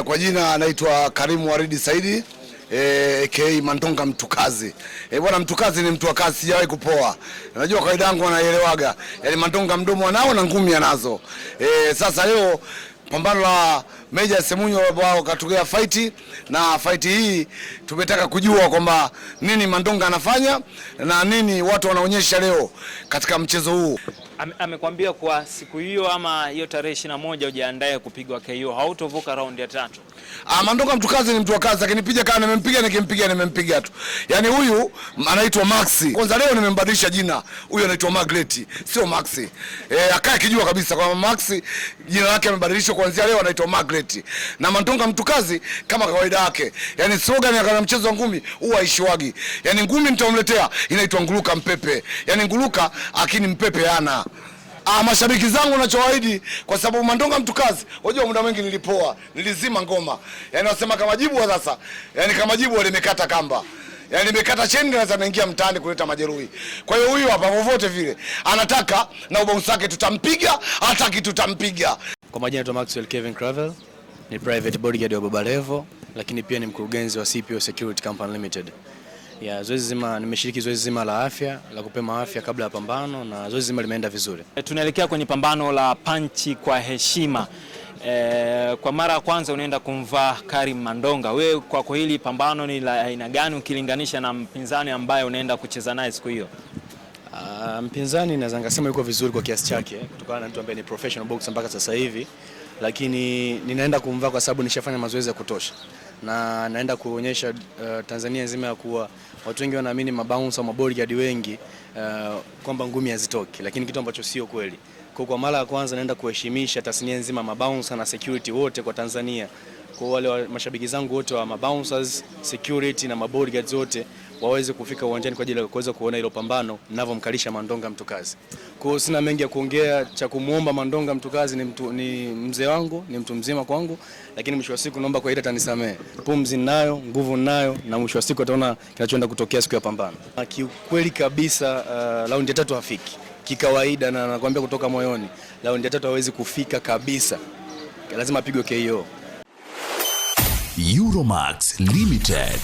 Kwa jina anaitwa Karimu Waridi Saidi aka Mandonga Mtukazi. Bwana Mtukazi ni mtu wa kazi, sijawahi kupoa. Najua kawaida yangu wanaelewaga. Yaani Mandonga mdomo anao na ngumi anazo. Sasa leo pambano la Meja Semunyo wao katokea fight, na fight hii tumetaka kujua kwamba nini Mandonga anafanya na nini watu wanaonyesha leo katika mchezo huu. Amekwambia kwa siku hiyo ama hiyo tarehe 21 ujiandae kupigwa KO, hautovuka raundi ya tatu. Ah, Mandonga Mtukazi ni mtu wa kazi, akinipiga kama nimempiga, nikimpiga nimempiga tu. Yaani huyu anaitwa Maxi. Kwanza leo nimembadilisha jina. Huyu anaitwa Margaret, sio Maxi. Akae kijua kabisa kwamba Maxi jina lake amebadilishwa, kuanzia leo anaitwa Margaret. Na Mandonga Mtukazi kama kawaida yake. Yaani slogan ya mchezo wa ngumi huwa haishiwagi. Yaani ngumi nitamletea inaitwa nguluka mpepe. Yaani nguluka akini mpepe ana. Mashabiki zangu nachowaahidi, kwa sababu Mandonga Mtukazi, unajua muda mwingi nilipoa, nilizima ngoma. Yaani wasema kama jibu wa sasa, yaani kama jibu limekata kamba. Yaani limekata cheni na sasa naingia mtaani kuleta majeruhi. Kwa hiyo huyu hapa vovote vile anataka na ubounce wake tutampiga, hataki tutampiga. Kwa majina naitwa Maxwell Kevin Cravel, ni private bodyguard wa Baba Levo, lakini pia ni mkurugenzi wa CPO Security Company Limited. Ya, zoezi zima nimeshiriki zoezi zima la afya la kupima afya kabla ya pambano na zoezi zima limeenda vizuri. Tunaelekea kwenye pambano la panchi kwa heshima. Kwa mara ya kwanza unaenda kumvaa Karim Mandonga. Wewe kwako hili pambano ni la aina gani ukilinganisha na mpinzani ambaye unaenda kucheza naye siku hiyo? Mpinzani naweza ngasema yuko vizuri kwa kiasi chake kutokana na mtu ambaye ni professional boxer mpaka sasa hivi, lakini ninaenda kumvaa kwa sababu nishafanya mazoezi ya kutosha na naenda kuonyesha Tanzania nzima ya kuwa watu wengi wanaamini mabouncer au mabodyguard wengi kwamba ngumi hazitoki, lakini kitu ambacho sio kweli. Kwa mara ya kwanza naenda kuheshimisha tasnia nzima mabouncer na security wote kwa Tanzania. Kwa wale mashabiki zangu wote wa mabouncers, security na mabodyguards wote waweze kufika uwanjani kwa ajili ya kuweza kuona hilo pambano ninavyomkalisha Mandonga Mtukazi. Kwa hiyo sina mengi ya kuongea, cha kumuomba Mandonga Mtukazi ni mzee wangu, ni mtu mzima kwangu, lakini mwisho wa siku naomba kwa ile atanisamee. Pumzi ninayo, nguvu ninayo, na mwisho wa siku ataona kinachoenda kutokea siku ya pambano. Kiukweli kabisa, raundi ya tatu hafiki. Kikawaida na nakwambia kutoka moyoni, raundi ya tatu hawezi kufika kabisa. Lazima apigwe KO. Euromax Limited.